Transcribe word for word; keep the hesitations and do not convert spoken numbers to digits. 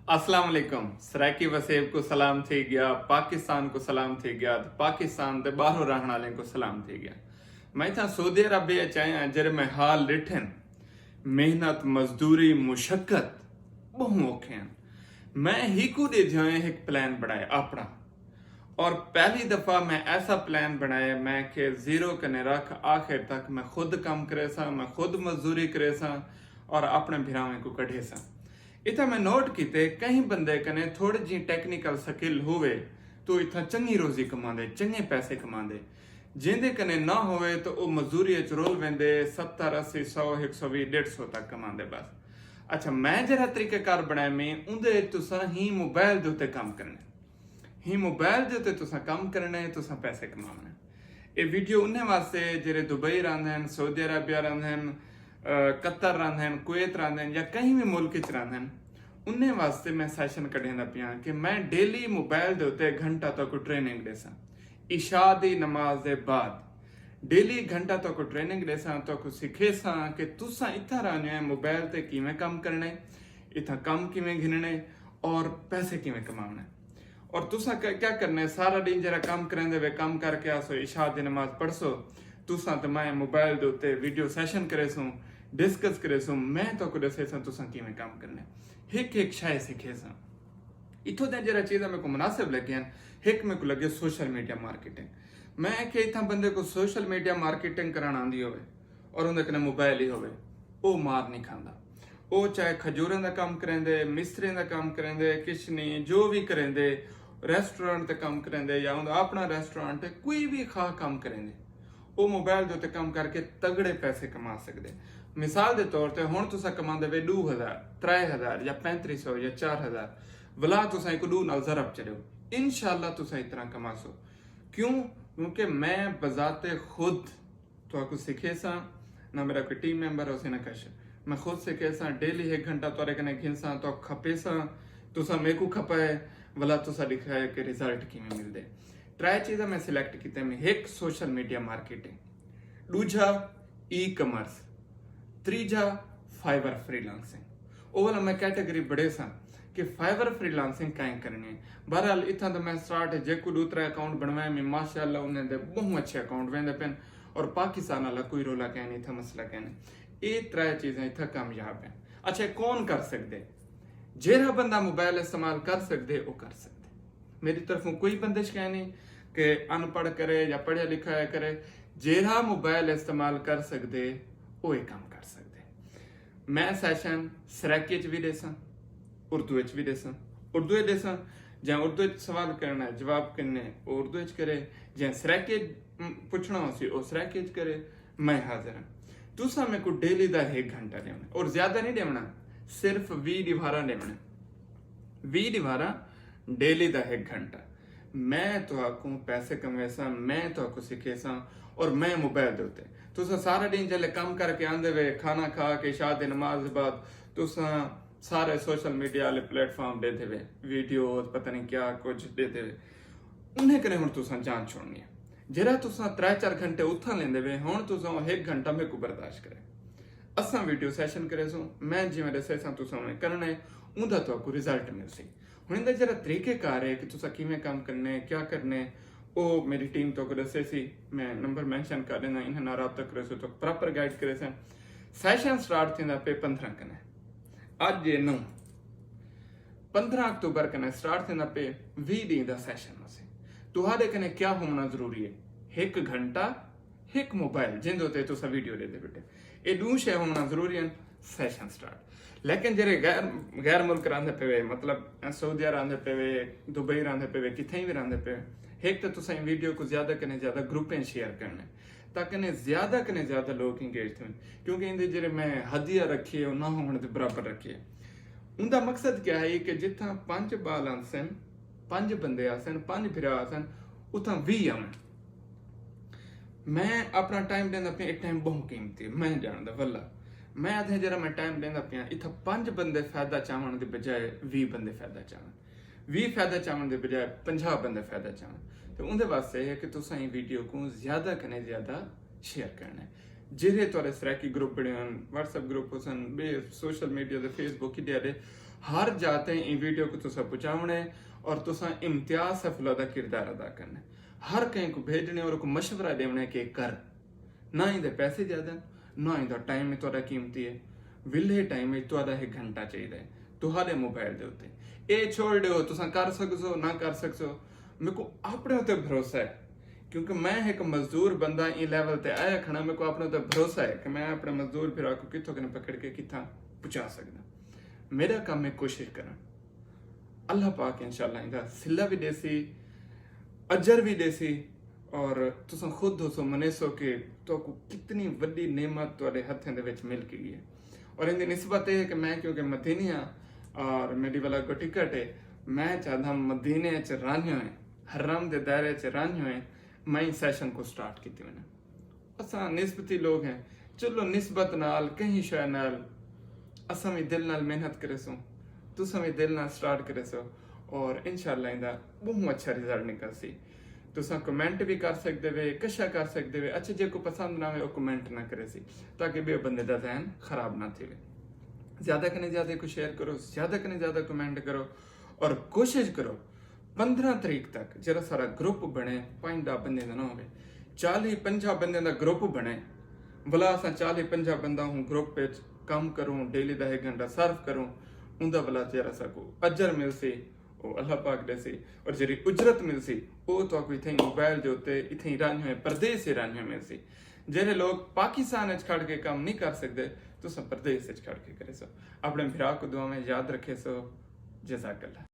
السلام علیکم۔ سرائیکی وسیب کوں سلام تھی ڳیا، پاکستان کوں سلام تھی ڳیا تے پاکستان دے ٻاہروں رہݨ آلیں کوں سلام تھی ڳیا۔ میں اتھاں سعودی عربیہ اچ آیاں، جیڑھے میں حال ݙٹھن، محنت، مزدوری، مشقت ٻہوں اوکھے ہن۔ میں ہیکوں ݙیدھیاں ہوئیں ہک پلان بݨائے اپݨا، اور پہلی دفعہ میں ایسا پلان بݨائے، میں کہ زیرو کنیں رکھ آخر تک میں خود کم کریساں، میں خود مزدوری کریساں اور اپݨے بھراویں کوں کڈھیساں۔ اتھاں میں نوٹ کیتے، کہیں بندے کنے تھوڑی جی ٹیکنیکل سکل ہووے تو اتھاں چنگی روزی کماندے، چنگے پیسے کماندے۔ جیندے کنے نہ ہووے تو او مزدوری اچ رول ویندے، ستر، اسی، سو، ہک سو ویہہ، ݙیڈھ سو تک کماندے بس۔ اچھا، میں جیڑھا طریقہ کار بݨائے میں اوندے اچ تساں ہی موبائل دے اتے کم کرݨے، ہی موبائل دے اتے تساں کم کرݨے، تساں پیسے کماوݨے۔ اے ویڈیو انہیں واسطے جیڑھے دبئی رہندے ہن، سعودی عربیہ رہندے ہن، قطر رہندے ہن، کویت رہندے ہن یا کہیں وی ملک اچ رہندے ہن، انہیں واسطے میں سیشن کڈھیندا پیاں کہ میں ڈیلی موبائل دے اتے گھنٹہ تہاکوں ٹریننگ ݙیساں۔ عشاء دی نماز دے بعد ڈیلی گھنٹہ تہاکوں ٹریننگ ݙیساں، تہاکوں سکھیساں کہ تساں اتھاں رہندے موبائل تے کیویں کم کرݨے، اتھاں کم کیویں گھنݨے اور پیسے کیویں کماوݨے۔ اور تساں کیا کرݨے، سارا ݙینھ جیڑھا کم کریندے وے، کم کر کے آسو، عشاء دی نماز پڑھسو، تساں تے میں موبائل دے اتے ویڈیو سیشن کریسوں، ڈسکس کریسوں، میں تہاکوں ݙسیساں تساں کیویں کم کرݨے، ہک ہک شے سکھیساں۔ اتھوں دیاں جیڑھیاں چیزاں میکوں مناسب لڳیاں، ہک میکوں لڳے سوشل میڈیا مارکیٹنگ۔ میں آکھیا اتھاں بندے کوں سوشل میڈیا مارکیٹنگ کرݨ آندی ہووے اور اوندے کنے موبائل ہی ہووے، او مار نہیں کھاندا۔ او چاہے کھجوراں دا کم کریندے، مستریاں دا کم کریندے، کچنی جو وی کریندے، ریسٹورنٹ تے کم کریندے یا اوندا اپݨا ریسٹورنٹ ہے، کوئی وی خواہ کم کریندے، او موبائل دے اتے کم کر کے تگڑے پیسے کما سڳدے۔ مثال دے طور تے ہݨ تساں کماندے وے ݙو ہزار، ترے ہزار یا پینتری سو یا چار ہزار، ولا تساں ایکوں ݙو نال ضرب چڑھو، انشاءاللہ تساں اتنا کماسو۔ کیوں؟ کیونکہ میں بذات خود تہاکوں سکھیساں، نہ میرا کوئی ٹیم ممبر ہوسی نہ کش۔ میں خود سکھیساں، ڈیلی ہک گھنٹہ تہاݙے کنے گھنساں، تہاکوں کھپیساں، تساں میکوں کھپائے، ولا تساں ݙکھائے کہ رزلٹ کیویں ملدے۔ ترے چیزاں میں سلیکٹ کیتے، میں ہک سوشل میڈیا مارکیٹنگ، ݙوجھا ای کامرس، تریجھا فائیور فری لانسنگ۔ اولا میں کیٹیگری بݨیساں کہ فائیور فری لانسنگ کائیں کرݨی ہے۔ بہرحال اتھاں تاں میں سٹارٹ ہے، جیکوں ݙو ترے اکاؤنٹ بݨوائے میں ماشاءاللہ انہیں دے ٻہوں اچھے اکاؤنٹ ویندے پن، اور پاکستان والا کوئی رولا کائنی، اتھاں مسئلہ کائنی۔ اے ترے چیزاں اتھاں کامیاب ہیں۔ اچھا، کون کر سڳدے؟ جیڑھا بندہ موبائل استعمال کر سڳدے، او کر سڳدے۔ میری طرفوں کوئی بندش کائنی کہ ان پڑھ کرے یا پڑھیا لکھا ہویا کرے، جیڑھا موبائل استعمال کر سڳدے، او اے کم کر سڳدے۔ میں سیشن سرائیکی اچ وی ݙیساں، اردو اچ وی ݙیساں۔ اردو اچ ݙیساں، جیں اردو اچ سوال کرݨا ہے، جواب کرݨے، او اردو اچ کرے، جیں سرائیکی اچ، م، پچھݨا ہوسی، او سرائیکی اچ کرے۔ میں حاضر ہاں۔ تساں میکوں ڈیلی دا ہک گھنٹہ ݙیوݨا، اور زیادہ نہیں ݙیوݨا، صرف ویہہ ݙیہاڑاں ݙیوݨے۔ ویہہ ݙیہاڑاں، ڈیلی دا ہک گھنٹہ۔ میں تہاکوں پیسے کمویساں، میں تہاکوں سکھیساں، اور میں موبائل دے اتے۔ تساں سارا ݙینھ جلے کم کر کے آندے وے، کھانا کھا کے، عشاء دی نماز دے بعد، تساں سارے سوشل میڈیا والے پلیٹ فارم ݙیدھے وے، ویڈیوز، پتہ نہیں کیا کجھ ݙیدھے وے۔ انہیں کنے ہݨ تساں جان چھوڑݨی ہے۔ جیڑھا تساں ترے چار گھنٹے اتھاں لیندے وے، ہݨ تساں او ہک گھنٹہ میکوں برداشت کرے۔ اساں ویڈیو سیشن کریسوں، میں جیویں ݙسیساں تساں اونویں کرݨے، اوندا تہاکوں رزلٹ ملسی۔ ہݨ ایندا جیڑھا طریقہ کار ہے کہ تساں کیویں کم کرݨے، کیا کرݨے، او میری ٹیم تہاکوں ݙسیسی۔ میں نمبر مینشن کر ݙیندا، انہیں نال رابطہ کریسو، تہاکوں پراپر گائیڈ کریسن۔ سیشن سٹارٹ تھیندا پئے پندرہ کنے، اڄ اے نو، پندرہ اکتوبر کنے سٹارٹ تھیندا پئے، ویہہ ݙینھ دا سیشن ہوسی۔ تہاݙے کنے کیا ہووݨا ضروری ہے؟ ہک گھنٹہ، ہک موبائل، جیندے اتے تساں ویڈیو ݙیندے ٻیٹھے۔ اے ݙو شے ہووݨا ضروری ہن۔ سیشن سٹارٹ۔ لیکن جیڑھے غیر، غیر ملک رہندے پئے وے، مطلب سعودیہ رہندے پئے وے، دبئی رہندے پئے وے، کتھائیں وی رہندے پئے وے، ہک تاں تساں ایں ویڈیو کوں زیادہ کنے زیادہ گروپیں شیئر کرݨے، تاکہ نے زیادہ کنے زیادہ لوگ انگیج تھون، کیونکہ ایندے جیڑھے میں ہدیہ رکھیے، او نہ ہووݨ دے برابر رکھیے۔ اوندا مقصد کیا ہے کہ جتھاں پنج ٻال آسن، پنج بندے آسن، پنج بھرا آسن، اتھاں ویہہ آون۔ میں اپݨا ٹائم ݙیندا پیاں، اے ٹائم ٻہوں قیمتی ہے، میں ڄاݨدا واللہ۔ میں آدھے جیڑھا میں ٹائم ݙیندا پیاں، اتھاں پنج بندے فائدہ چاوݨ دے بجائے ویہہ بندے فائدہ چاون، ویہہ فائدہ چاوݨ دے بجائے پنجاہ بندے فائدہ چاون۔ تے اوندے واسطے ہے کہ تساں ایں ویڈیو کوں زیادہ کنے زیادہ شیئر کرݨے۔ جیڑھے تہاݙے سرائیکی گروپ بݨے ہن، واٹس ایپ گروپ ہوسن، ٻئے سوشل میڈیا تے، فیس بک، کݙے اݙے، ہر جاتے ایں ویڈیو کو تسا پہنچاونے اور تسا امتیاز سیف اللہ دا کردار ادا کرنے۔ ہر کہیں کو بھیجنے اور کو مشورہ دیونے کہ کر۔ نہ ہی دے پیسے زیادہ ہیں، نہ ہی دا ٹائم میں تہاڈا قیمتی ہے۔ ویلھے ٹائم میں تہاڈا ایک گھنٹہ چاہیے ہے تہاڈے موبائل دے اتے۔ اے چھوڑ دیو، تسا کر سکسو، نہ کر سکسو۔ میرے کو اپنے اتے بھروسہ ہے، کیونکہ میں ایک مزدور بندہ ایں لیول تے آیا کھڑا، میرے کو اپنے اتے بھروسہ ہے کہ میں اپنے مزدور بھرا کو کتھوں کنے پکڑ کے کتھاں پہنچا سکدا۔ میرا کم ہے کوشش کرنا۔ اللہ پاک انشاءاللہ ایندا صلہ بھی دیسی، اجر بھی دیسی، اور تساں خود دوسو منیسو کہ تو کو کتنی وڈی نعمت تہاڈے ہتھیں دے وچ مل گئی ہے۔ اور ان دی نسبت یہ ہے کہ میں کیونکہ مدینی ہاں اور میری والا کو ٹکٹ ہے، میں چاہتا ہوں مدینے چ رانیو ہیں، حرم دے دائرے چ رانیو ہیں، میں سیشن کو سٹارٹ کیتی وینا۔ اساں نسبتی لوگ ہیں، چلو نسبت نال کہیں شے نال اساں بھی دل نال محنت کریسوں، تساں بھی دل نال سٹارٹ کریسو، اور انشاءاللہ ایندا بہوں اچھا رزلٹ نکلسی۔ تساں کمنٹ بھی کر سکدے وے، کشا کر سکدے وے۔ اچھا، جے کو پسند نہ ہوئے، او کمنٹ نہ کریسی، تاکہ بے بندے دا ذہن خراب نہ تھیوے۔ زیادہ کنے زیادہ کو شیئر کرو، زیادہ کنے زیادہ کمنٹ کرو، اور کوشش کرو پندرہ تاریخ تک جڑا سارا گروپ بنے، پنج ڈا بندے دا نہ ہوے، چالی پنجاہ بندے دا گروپ بنے۔ ولا اساں چالی پنجاہ بندہ ہوں گروپ وچ کم کروں، ڈیلی دا ایک گھنٹہ صرف کروں، اوندا ولا جڑا ساکو اجر ملسی، او اللہ پاک دیسی، اور جڑی اجرت ملسی، او تو کوئی تھیں موبائل دے اتے اتھیں رانیو ہے، پردیس سے رانیو ملسی۔ جڑے لوگ پاکستان وچ کھڑ کے کم نہیں کر سکدے، تساں پردیس وچ کھڑ کے کرے سو۔ اپنے بھرا کو دعا میں یاد رکھے سو۔ جزاک اللہ۔